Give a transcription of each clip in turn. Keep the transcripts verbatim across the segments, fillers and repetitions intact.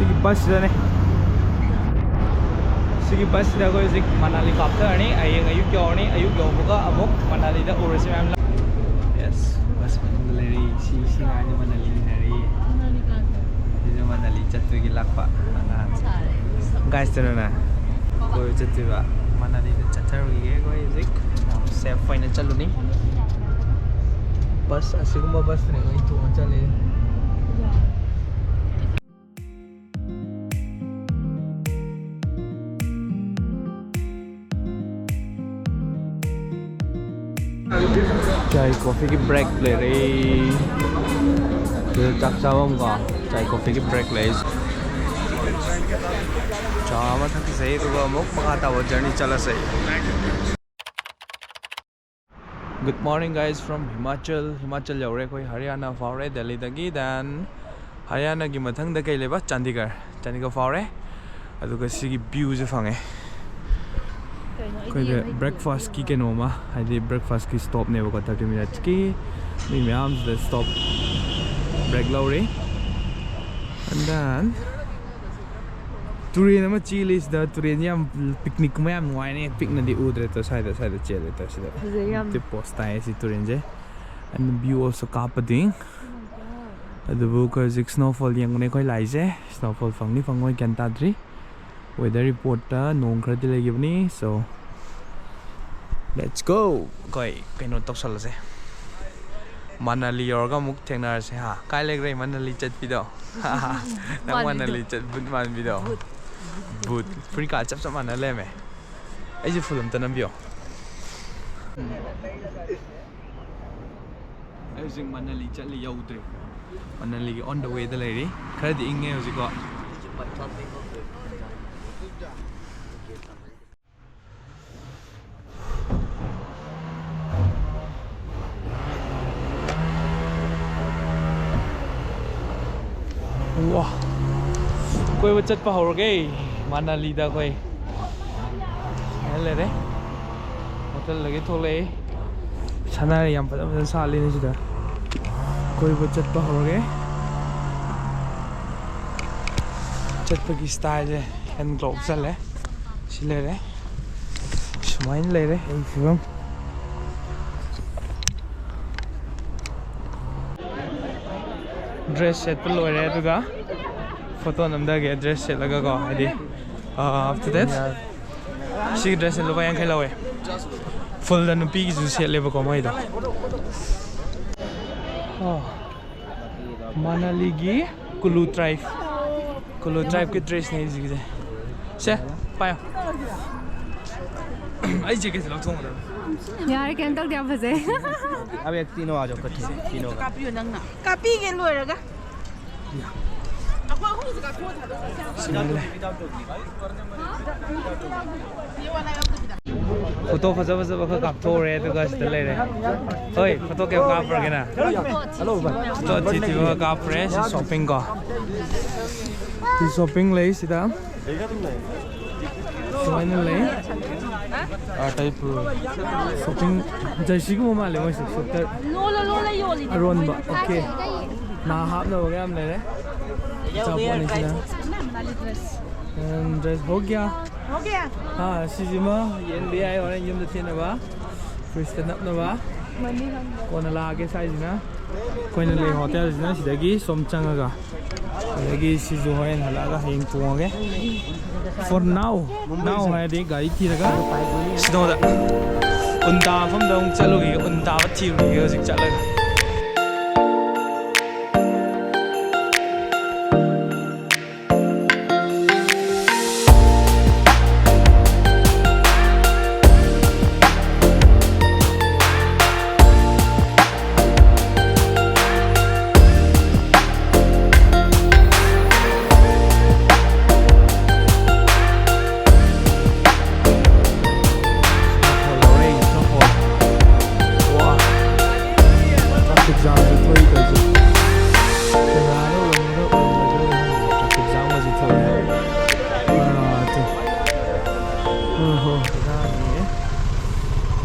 ꯁꯤꯒꯤ ꯕꯁꯁꯤꯗꯅꯦ꯫ ꯁꯤꯒꯤ ꯕꯁꯁꯤꯗ ꯑꯩꯈꯣꯏ ꯍꯧꯖꯤꯛ ꯃꯅꯥꯂꯤ ꯀꯥꯞꯊꯔꯅꯤ꯫ ꯍꯌꯦꯡ ꯑꯌꯨꯛ ꯌꯧꯔꯅꯤ꯫ ꯑꯌꯨꯛ ꯌꯧꯕꯒ ꯑꯃꯨꯛ ꯃꯅꯥꯂꯤꯗ ꯎꯔꯁꯤ ꯃꯌꯥꯝ꯫ ꯌꯦꯁ, ꯕꯁ ꯃꯅꯨꯡꯗ ꯂꯩꯔꯤ꯫ ꯁꯤ ꯁꯤ ꯉꯥꯏꯅ ꯃꯅꯥꯂꯤ ꯂꯩꯔꯤ꯫ ꯁꯤꯁꯨ ꯃꯅꯥꯂꯤ ꯆꯠꯇꯣꯏꯒꯤ ꯂꯥꯛꯄ꯫ ꯒꯥꯏꯁꯇꯨꯅꯅꯦ ꯀꯣꯏꯕ ꯆꯠꯇꯣꯏꯕ꯫ ꯃꯅꯥꯂꯤꯗ ꯆꯠꯊꯔꯨꯈꯤꯒꯦ ꯑꯩꯈꯣꯏ ꯍꯧꯖꯤꯛ꯫ ꯌꯥꯝ ꯁꯦꯐ ꯑꯣꯏꯅ ꯆꯠꯂꯨꯅꯤ꯫ ꯕꯁ ꯑꯁꯤꯒꯨꯝꯕ ꯕꯁꯇꯅꯦ ꯑꯩꯈꯣꯏ ꯇꯣꯡꯉ ꯆꯠꯂꯤ꯫ ꯆꯥꯏ ꯀꯣꯐꯤꯒꯤ ꯕ꯭ꯔꯦꯛ ꯂꯩꯔꯦ꯫ ꯁꯤꯗ ꯆꯥꯛ ꯆꯥꯐꯝ ꯀꯣ, ꯆꯥꯏ ꯀꯣꯐꯤꯒꯤ ꯕ꯭ꯔꯦꯛ ꯂꯩ꯫ ꯆꯥ ꯑꯃ ꯊꯛꯈꯤꯁꯦ, ꯑꯗꯨꯒ ꯑꯃꯨꯛ ꯃꯈꯥ ꯇꯥꯕ ꯖꯔꯅꯤ ꯆꯠꯂꯁꯦ꯫ Good morning guys from Himachal. Himachal ꯌꯧꯔꯦ ꯑꯩꯈꯣꯏ꯫ ꯍꯔꯤꯌꯥꯅꯥ ꯐꯥꯎꯔꯦ ꯗꯦꯜꯂꯤꯗꯒꯤ꯫ Then ꯍꯔꯤꯌꯥꯅꯥꯒꯤ ꯃꯊꯪꯗ ꯀꯩ ꯂꯩꯕ? ꯆꯥꯟꯗꯤꯒꯔ꯫ ꯆꯥꯟꯗꯤꯒꯔ ꯐꯥꯎꯔꯦ꯫ ꯑꯗꯨꯒ ꯁꯤꯒꯤ ꯚ꯭ꯌꯨꯁꯦ ꯐꯪꯉꯦ꯫ ꯑꯩꯈꯣꯏꯗ ꯕ꯭ꯔꯦꯛꯐꯥꯁꯀꯤ ꯀꯩꯅꯣꯝꯃ, ꯍꯥꯏꯗꯤ ꯕ꯭ꯔꯦꯛꯐꯥꯁꯀꯤ ꯁ꯭ꯇꯣꯞꯅꯦꯕꯀꯣ, ꯊꯥꯔꯇꯤ ꯃꯤꯅꯠꯁꯀꯤ꯫ ꯃꯤ ꯃꯌꯥꯝꯁꯤꯗ ꯁ꯭ꯇꯣꯞ ꯕ꯭ꯔꯦꯛ ꯂꯧꯔꯤ꯫ And then ꯇꯨꯔꯦꯟ ꯑꯃ ꯆꯦꯜꯂꯤ ꯁꯤꯗ꯫ ꯇꯨꯔꯦꯟꯁꯦ ꯌꯥꯝ ꯄꯤꯛꯅꯤꯛꯀꯨꯝꯕ ꯌꯥꯝ ꯅꯨꯡꯉꯥꯏꯅꯤ꯫ ꯄꯤꯛꯅꯗꯤ ꯎꯗ꯭ꯔꯦ ꯇꯣ, ꯁ꯭ꯋꯥꯏꯗ ꯁ꯭ꯋꯥꯏꯗ ꯆꯦꯜꯂꯦ ꯇꯣ ꯁꯤꯗ꯫ ꯐꯖꯩ ꯌꯥꯝ꯫ ꯇꯤ ꯄꯣꯁ ꯇꯥꯏꯌꯦ ꯁꯤ ꯇꯨꯔꯦꯟꯁꯦ꯫ And view also ꯀꯥꯞꯄꯗꯤ꯫ ꯑꯗꯨꯕꯨ ꯑꯩꯈꯣꯏ ꯍꯧꯖꯤꯛ ꯁ꯭ꯅꯣꯐꯣꯜ ꯌꯦꯡꯕꯅꯦ ꯑꯩꯈꯣꯏ ꯂꯥꯛꯏꯁꯦ꯫ ꯁ꯭ꯅꯣꯐꯣꯜ ꯐꯪꯅꯤ ꯐꯪꯉꯣꯏ ꯒ꯭ꯌꯥꯟ ꯇꯥꯗ꯭ꯔꯤ꯫ ꯋꯦꯗꯔ ꯔꯤꯄꯣꯔꯠꯇ ꯅꯣꯡ ꯈꯔꯗꯤ ꯂꯩꯈꯤꯕꯅꯤ꯫ So let's go꯫ ꯑꯩꯈꯣꯏ ꯀꯩꯅꯣ ꯇꯧꯁꯜꯂꯁꯦ꯫ ꯃꯅꯥꯂꯤ ꯌꯧꯔꯒ ꯑꯃꯨꯛ ꯊꯦꯡꯅꯔꯁꯦ ꯍꯥ꯫ ꯀꯥꯏ ꯂꯩꯈ꯭ꯔꯦ ꯃꯅꯥꯂꯤ ꯆꯠꯄꯤꯗꯣ? ꯅꯪ ꯃꯥꯟꯕꯤꯗꯣ꯫ ꯃꯅꯥꯂꯤ ꯆꯠ ꯕꯨꯠ ꯃꯥꯟꯕꯤꯗꯣ꯫ ꯕꯨꯠ꯫ ꯕꯨꯠ꯫ ꯐꯨꯔꯤꯠꯀꯥ ꯆꯞ ꯆꯞ ꯃꯥꯟꯅ ꯂꯩꯔꯝꯃꯦ꯫ ꯑꯩꯁꯦ ꯐꯨꯜ ꯑꯝꯇ ꯅꯝꯕꯤꯌꯣ꯫ ꯑꯩ ꯍꯧꯖꯤꯛ ꯃꯅꯥꯂꯤ ꯆꯠꯂꯤ, ꯌꯧꯗ꯭ꯔꯤ꯫ ꯃꯅꯥꯂꯤꯒꯤ on the way ꯗ ꯂꯩꯔꯤ꯫ ꯈꯔꯗꯤ ꯏꯪꯉꯦ ꯍꯧꯖꯤꯛꯀꯣ꯫ ꯋꯥ, ꯀꯣꯏꯕ ꯆꯠꯄ ꯍꯧꯔꯒꯦ ꯃꯅꯥꯂꯤꯗ ꯑꯩꯈꯣꯏ꯫ ꯉꯥꯏꯍꯥꯛ ꯂꯩꯔꯦ꯫ ꯍꯣꯇꯦꯜꯗꯒꯤ ꯊꯣꯛꯂꯛꯑꯦ꯫ ꯁꯥꯟꯅꯔꯦ, ꯌꯥꯝ ꯐꯖ ꯐꯖꯅ ꯁꯥꯠꯂꯤꯅꯦ ꯁꯤꯗ꯫ ꯀꯣꯏꯕ ꯆꯠꯄ ꯍꯧꯔꯒꯦ꯫ ꯆꯠꯄꯒꯤ ꯁ꯭ꯇꯥꯏꯜꯁꯦ ꯍꯦꯟ ꯒ꯭ꯂꯣꯕ ꯆꯠꯂꯦ꯫ ꯁꯤ ꯂꯩꯔꯦ꯫ ꯁꯨꯃꯥꯏꯅ ꯂꯩꯔꯦ ꯑꯩ ꯐꯤꯕꯝ꯫ ꯗ꯭ꯔꯦꯁ ꯁꯦꯠꯄ ꯂꯣꯏꯔꯦ, ꯑꯗꯨꯒ ꯐꯣꯇꯣ ꯅꯝꯊꯒꯦ꯫ ꯗ꯭ꯔꯦꯁ ꯁꯦꯠꯂꯒꯀꯣ, ꯍꯥꯏꯗꯤ, ꯑꯥ, ꯑꯞ ꯇꯨ ꯗꯦꯠ꯫ ꯁꯤꯒꯤ ꯗ꯭ꯔꯦꯁꯁꯦ ꯂꯨꯄꯥ ꯌꯥꯡꯈꯩ ꯂꯧꯋꯦ꯫ ꯐꯨꯜꯗ ꯅꯨꯄꯤꯒꯤꯁꯨ ꯁꯦꯠꯂꯦꯕꯀꯣ ꯃꯣꯏꯗꯣ꯫ ꯑꯣ, ꯃꯅꯥꯂꯤꯒꯤ ꯀꯨꯂꯨ ꯇ꯭ꯔꯥꯏꯕ, ꯀꯨꯂꯨ ꯇ꯭ꯔꯥꯏꯕꯀꯤ ꯗ꯭ꯔꯦꯁꯅꯦ ꯑꯩꯁꯤꯒꯤꯁꯦ꯫ ꯁꯦ, ꯄꯥꯏꯌꯣ꯫ ꯑꯩ ꯖꯦꯀꯦꯠꯁꯦ ꯂꯧꯊꯣꯛꯎꯗꯕ꯫ ꯌꯥꯔꯦ, ꯀꯩꯝ ꯇꯧꯗꯦ, ꯌꯥꯝ ꯐꯖꯩ꯫ अब एक तीनों आ जाओ इकट्ठे, तीनों का। ꯀꯥꯞꯄꯤꯒꯦ ꯂꯣꯏꯔꯒ꯫ ꯑꯩꯈꯣꯏ ꯑꯍꯨꯝꯁꯦ ꯀꯥꯞꯊꯣꯛꯑ ꯊꯥꯗꯣꯛꯈ꯭ꯔꯁꯦ꯫ ꯁꯨꯃꯥꯏꯅ ꯂꯩ꯫ ꯐꯣꯇꯣ ꯐꯖ ꯐꯖꯕ ꯈꯔ ꯀꯥꯞꯊꯣꯛꯎꯔꯦ, ꯑꯗꯨꯒ ꯁꯤꯗ ꯂꯩꯔꯦ꯫ ꯍꯣꯏ, ꯐꯣꯇꯣ ꯀꯌꯥꯝ ꯀꯥꯞꯄ꯭ꯔꯒꯦ ꯅꯪ? ꯐꯣꯇꯣ ꯑꯊꯤ ꯑꯊꯤꯕ ꯈꯔ ꯀꯥꯞꯄꯨꯔꯦ꯫ ꯁꯤ ꯁꯣꯞꯄꯤꯡ ꯀꯣ꯫ ꯁꯤ ꯁꯣꯞꯄꯤꯡ ꯂꯩ ꯁꯤꯗ꯫ ꯁꯨꯃꯥꯏꯅ ꯂꯩ꯫ ꯑꯥ, ꯇꯥꯏ ꯄꯨ꯫ ꯁꯣꯞꯄꯤꯡ ꯖꯔꯁꯤꯒꯨꯝꯕ ꯃꯥꯜꯂꯦ ꯃꯣꯏꯁꯦ, ꯁ꯭ꯋꯦꯇꯔ꯫ ꯂꯣꯜꯂ ꯂꯣꯜꯂ ꯌꯣꯜꯂꯤꯅꯦ ꯑꯔꯣꯟꯕ, ꯃꯣꯏ ꯑꯣꯀꯦ꯫ ꯅꯍꯥ ꯍꯥꯞꯅꯕꯒ ꯌꯥꯝ ꯂꯩꯔꯦ꯫ ꯑꯆꯥꯄꯣꯠꯅꯤ ꯁꯤꯅ꯫ ꯗ꯭ꯔꯦꯁ ꯍꯣ ꯒ꯭ꯌꯥ꯫ ꯍꯥ, ꯁꯤꯁꯤꯃ ꯌꯦꯟꯕ ꯌꯥꯏ, ꯍꯣꯔꯦꯟ ꯌꯨꯝꯗ ꯊꯦꯠꯅꯕ꯫ ꯐ꯭ꯔꯤꯖꯇ ꯅꯞꯅꯕ꯫ ꯀꯣꯟꯅ ꯂꯥꯛꯑꯒꯦ ꯁ꯭ꯋꯥꯏꯁꯤꯅ꯫ ꯑꯩꯈꯣꯏꯅ ꯂꯩ ꯍꯣꯇꯦꯜꯁꯤꯅ ꯁꯤꯗꯒꯤ ꯁꯣꯝ ꯆꯪꯉꯒ꯫ ꯑꯗꯒꯤ ꯁꯤꯁꯨ ꯍꯣꯔꯦꯟ ꯍꯜꯂꯛꯑꯒ ꯍꯌꯦꯡ ꯊꯣꯡꯉꯒꯦ꯫ For now, now ꯍꯥꯏꯔꯗꯤ ꯒꯥꯔꯤ ꯊꯤꯔꯒ ꯁꯤꯗꯣꯗ ꯎꯟ ꯇꯥꯕ ꯃꯐꯝꯗ ꯑꯃꯨꯛ ꯆꯠꯂꯨꯈꯤꯒꯦ꯫ ꯎꯟ ꯇꯥꯕ ꯊꯤꯔꯨꯈꯤꯒꯦ ꯍꯧꯖꯤꯛ ꯆꯠꯂꯒ꯫ Snowfall ꯂꯧꯔꯦ, snowfall꯫ ꯋꯥ꯫ Traffic jamꯁꯨ ꯊꯣꯛꯏ ꯇꯧꯔꯤꯁꯦ꯫ ꯀꯦꯃꯦꯔꯥꯗ ꯎꯔꯝꯒꯗ꯭ꯔꯥ ꯎꯔꯝꯃꯣꯏꯗ꯭ꯔꯥ ꯈꯪꯗꯦ꯫ Traffic jamꯒꯁꯨ ꯊꯣꯛꯑꯦ꯫ ꯑꯥ, ꯇꯨ꯫ ꯑꯣ ꯍꯣ, ꯕꯦꯔꯥꯅꯤꯅꯦ꯫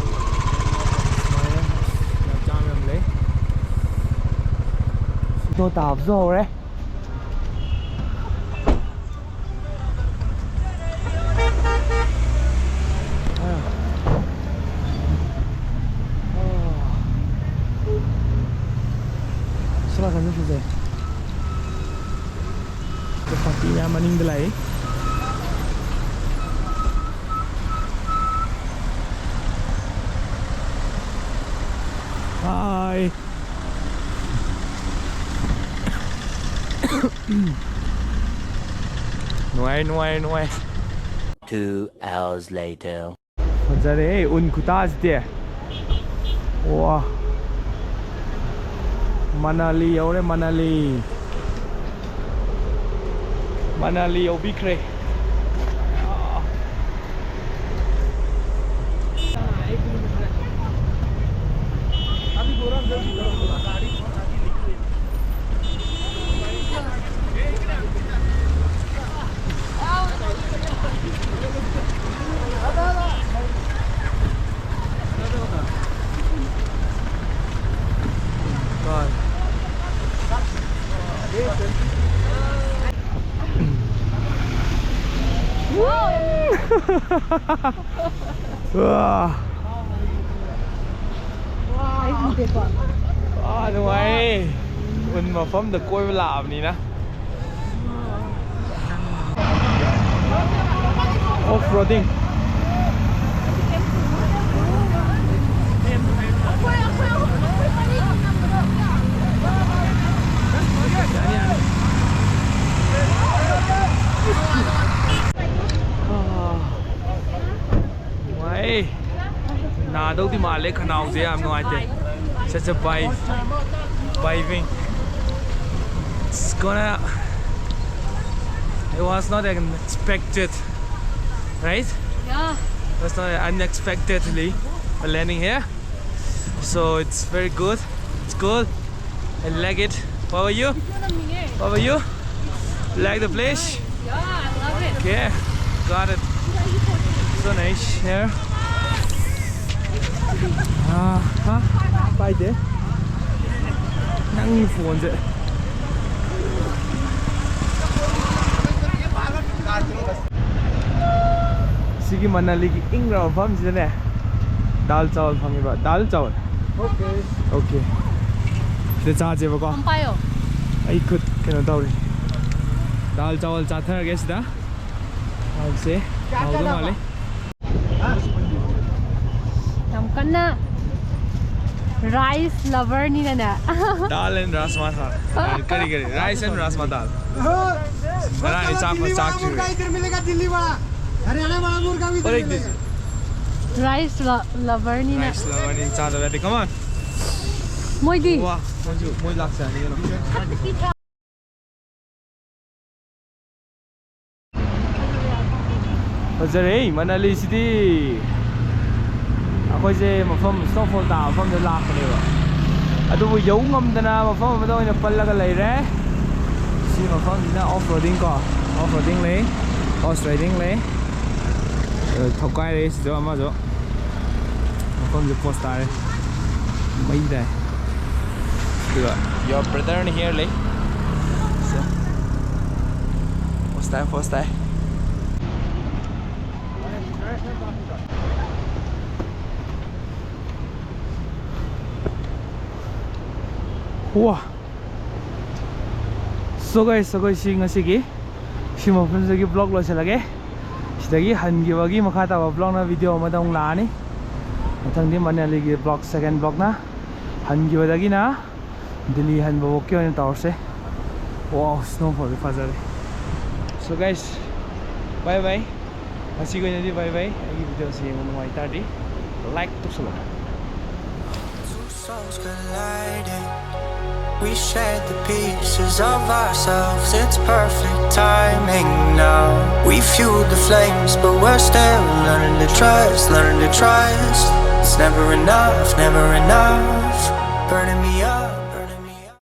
ꯁꯨꯃꯥꯏꯅ ꯌꯥꯝ ꯖꯥꯝ ꯌꯥꯝ ꯂꯩ꯫ Snow ꯇꯥꯕꯁꯨ ꯍꯧꯔꯦ꯫ ꯄꯥꯔꯇꯤ ꯃꯌꯥꯝ ꯃꯅꯤꯡꯗ ꯂꯥꯛꯏ꯫ ꯍꯥꯏ꯫ ꯅꯨꯡꯉꯥꯏ, ꯅꯨꯡꯉꯥꯏ, ꯅꯨꯡꯉꯥꯏ꯫ Two hours later. ꯐꯖꯔꯦꯍꯦ, ꯎꯟ ꯈꯨꯇꯥꯁꯤꯗꯤ꯫ ꯋꯥ꯫ ꯃꯅꯥꯂꯤ ꯌꯧꯔꯦ, ꯃꯅꯥꯂꯤ꯫ ꯃꯅꯥꯂꯤ ꯌꯧꯕꯤꯈ꯭ꯔꯦ꯫ ꯎꯋꯥ꯫ ꯑꯥ, ꯅꯨꯡꯉꯥꯏꯌꯦ꯫ ꯎꯟ ꯃꯐꯝꯗ ꯀꯣꯏꯕ ꯂꯥꯛꯑꯕꯅꯤꯅ꯫ Off-roading. ꯅꯨꯡꯉꯥꯏ꯫ ꯅꯥꯗꯧꯗꯤ ꯃꯥꯜꯂꯦ ꯈꯅꯥꯎꯁꯦ, ꯌꯥꯝ ꯅꯨꯡꯉꯥꯏꯇꯦ꯫ Such a vibe. Vibing. It's gonna, it was not expected, right? Yeah. It was not unexpectedly we're landing here. So it's very good. It's cool. I like it. What about you? What about you? Like the place? Yeah, I love it. Okay, got it. So nice here. ꯑꯥ, ꯍꯥ? ꯄꯥꯏꯗꯦ꯫ ꯅꯪꯒꯤ ꯐꯣꯟꯁꯦ꯫ ꯁꯤꯒꯤ ꯃꯅꯥꯂꯤꯒꯤ ꯏꯪꯈ꯭ꯔꯕ ꯃꯐꯝꯁꯤꯗꯅꯦ, ꯗꯥꯜ ꯆꯥꯋꯜ ꯐꯪꯉꯦꯕ꯫ ꯗꯥꯜ ꯆꯥꯋꯜ꯫ Okay. Okay. ꯁꯤꯗ ꯆꯥꯁꯦꯕꯀꯣ꯫ ꯄꯥꯏꯌꯣ꯫ ꯑꯩ ꯈꯨꯠ ꯀꯩꯅꯣ ꯇꯧꯔꯤ꯫ ꯗꯥꯜ ꯆꯥꯋꯜ ꯆꯥꯊꯔꯒꯦ ꯁꯤꯗ꯫ ꯗꯥꯜꯁꯦ ꯍꯥꯎꯗꯧ ꯃꯥꯜꯂꯦ꯫ ꯌꯥꯝ ꯀꯟꯅ rice lover ꯅꯤꯅꯅꯦ꯫ Dal and rajma dal. ꯀꯔꯤ ꯀꯔꯤ? Rice and rajma dal. ꯉꯔꯥꯡꯗꯤ ꯆꯥꯛ ꯆꯥꯛꯇ꯭ꯔꯤꯕ꯫ इधर मिलेगा दिल्ली वाला, हरियाणा वाला मुर्गा भी इधर What is मिलेगा। This? Rice lo- lover ꯅꯤꯅ꯫ Rice lover ꯅꯤ ꯆꯥꯗꯕ ꯌꯥꯗꯦ꯫ Come on. ꯃꯣꯏꯗꯤ ꯋꯥ, ꯃꯣꯏꯁꯨ ꯃꯣꯏ ꯂꯥꯛꯆꯔꯅꯤ ꯀꯩꯅꯣ꯫ ꯐꯖꯔꯦ ꯃꯅꯥꯂꯤꯁꯤꯗꯤ꯫ ꯑꯩꯈꯣꯏꯁꯦ ꯃꯐꯝ snowfall ꯇꯥꯕ ꯃꯐꯝꯗ ꯂꯥꯛꯄꯅꯦꯕ꯫ ꯑꯗꯨꯕꯨ ꯌꯧ ꯉꯝꯗꯅ ꯃꯐꯝ ꯑꯃꯗ ꯑꯣꯏꯅ ꯄꯜꯂꯒ ꯂꯩꯔꯦ꯫ ꯁꯤ ꯃꯐꯝꯁꯤꯅ off roading ꯀꯣ, off roading ꯂꯩ, horse riding ꯂꯩ꯫ ꯑꯗꯣ ꯊꯧꯒꯥꯏꯔꯦ ꯁꯤꯗ ꯑꯃꯁꯨ꯫ ꯃꯐꯝꯁꯦ ꯄꯣꯁ ꯇꯥꯔꯦ꯫ ꯃꯩ ꯇꯥꯏ꯫ ꯑꯗꯨꯒ your brother ꯅ here ꯂꯩ꯫ ꯄꯣꯁ ꯇꯥꯏ, ꯄꯣꯁ ꯇꯥꯏ꯫ ꯋꯥ꯫ So guys, ꯑꯩꯈꯣꯏ ꯁꯤ ꯉꯁꯤꯒꯤ ꯁꯤ ꯃꯐꯝꯁꯤꯗꯒꯤ vlog ꯂꯣꯏꯁꯤꯜꯂꯒꯦ꯫ ꯁꯤꯗꯒꯤ ꯍꯟꯈꯤꯕꯒꯤ ꯃꯈꯥ ꯇꯥꯕ vlog ꯅ video ꯑꯃꯗ ꯑꯃꯨꯛ ꯂꯥꯛꯑꯅꯤ꯫ ꯃꯊꯪꯗꯤ ꯃꯅꯥꯂꯤꯒꯤ vlog, second vlog ꯅ ꯍꯟꯈꯤꯕꯗꯒꯤꯅ ꯗꯤꯜꯂꯤ ꯍꯟꯕꯐꯥꯎꯀꯤ ꯑꯣꯏꯅ ꯇꯧꯔꯁꯦ꯫ Wow, snowfall ꯁꯦ ꯐꯖꯔꯦ꯫ So guys, bye bye꯫ ꯉꯁꯤꯒꯤ ꯑꯣꯏꯅꯗꯤ bye bye꯫ ꯑꯩꯒꯤ video ꯁꯤ ꯌꯦꯡꯕ ꯅꯨꯡꯉꯥꯏ ꯇꯥꯔꯗꯤ like ꯇꯧꯁꯜꯂꯣ꯫ Two souls colliding. We shared the pieces of ourselves. It's perfect timing now. We fueled the flames, but we're still learning to trust, learning to trust. It's never enough, never enough. Burning me up.